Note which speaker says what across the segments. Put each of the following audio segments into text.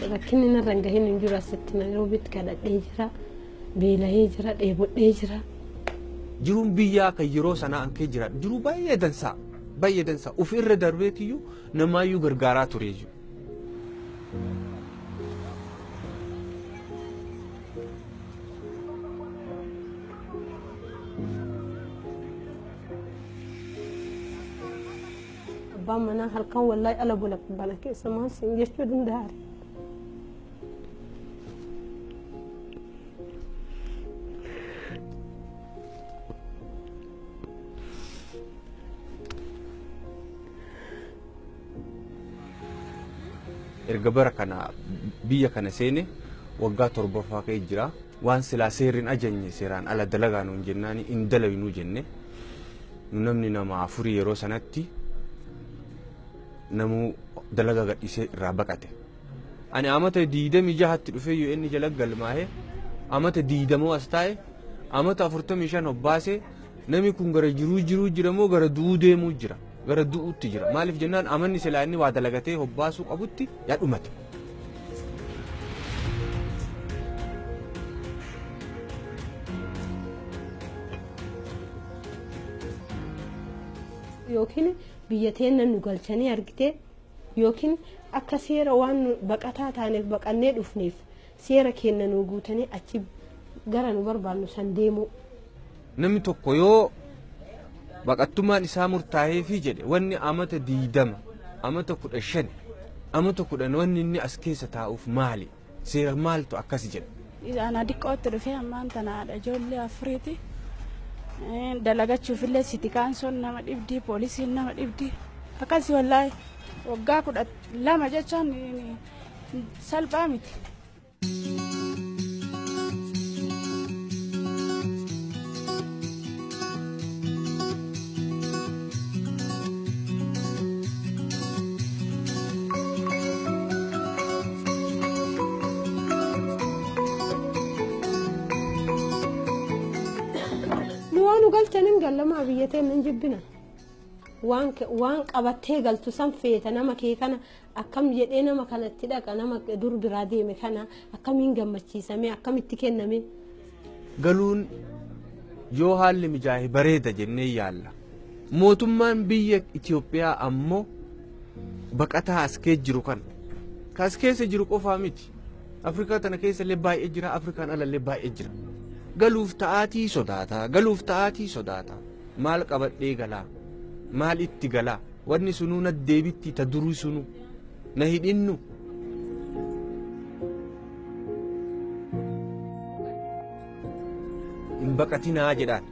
Speaker 1: Rakkinni narra hin gahin hin jiru asitti Naayiroobiitti kadhadhee jira. Beela'ee jira, dheebodhee jira.
Speaker 2: Jiruun biyyaa kan yeroo sanaa ankee jira. Jiruu baay'ee dansaa. Baay'ee dansaa. Uf irra darbeetiyyuu namaayyuu gargaaraa ture jechuudha.
Speaker 1: Abbaan manaa halkan wallaahi ala bula bana keessa maal siin jechuu danda'a.
Speaker 2: Erga bara kana biyya kana seene waggaa torbaffaa ka'ee jira. Waan silaa seerri hin ajajne seeraan ala dalagaa nuun jennaan hin dalaginuu jenne. Nu namni nama afurii yeroo sanatti namuu dalagaa gadhiisee irraa baqate. Ani amata 26tti dhufee UN jala galmaa'ee amata 20 as taa'e amata 45 hobbaasee namni kun gara jiruu jiruu jira moo gara du'uu deemuu jira? Gara du'uutti jira. Maaliif jennaan amanni silaa inni waa dalagatee hobbaasuu qabutti yaa dhumate.
Speaker 1: Yookiin biyya teenna nu galchanii argite yookiin akka seera waan nu baqataa taaneef baqannee dhufneef seera keenya nu guutanii achi gara nu barbaannu san deemuu.
Speaker 2: Namni tokko yoo baqattummaan isaa murtaa'eefii jedhe wanni amata 20, amata 15, amata 10 wanni inni as keessa taa'uuf maali? Seera maaltu akkas jedha?
Speaker 3: Ana diqqootti dhufee ammaan tana haadha ijoollee afuriiti. Dalagachuufillee siti kaansoon nama dhibdi, poolisiin nama dhibdi. Akkasii wallaahi waggaa 12 jechaan salphaa miti.
Speaker 1: Nu waan nu galchan hin gallamaa biyya teenya hin jibbina. Waan waan qabattee galtu san feeta nama kee kana akkam jedhee nama kanatti dhaqa nama dur biraa deeme kana akkamiin gammachiisame akkamitti kenname.
Speaker 2: Galuun yoo haalli mijaa'e bareeda jennee yaalla. Mootummaan biyya Itoophiyaa ammoo baqataa as keessa jiru kana. Ka as keessa jiru qofaa miti. Afrikaa tana keessa illee baay'ee jira, Afrikaan ala illee baay'ee jira. Galuuf ta'aatii sodaata, galuuf ta'aatii sodaata. Maal qabadhee galaa? Maal itti galaa? Wanni sunuu na deebitti ta durii sunuu na hidhinnu. Hin baqatinaa jedhaan.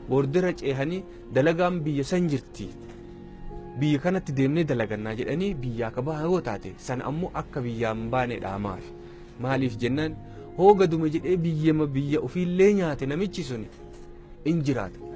Speaker 2: Boordera ceehanii dalagaan biyya san jirti. Biyya kanatti deemnee dalagannaa jedhanii biyyaa ka bahan yoo taate sana ammoo akka biyyaan baane dhaamaaf. Maaliif jennaan hoo gaduma jedhee biyyama biyya ofiillee nyaate namichi suni in jiraata.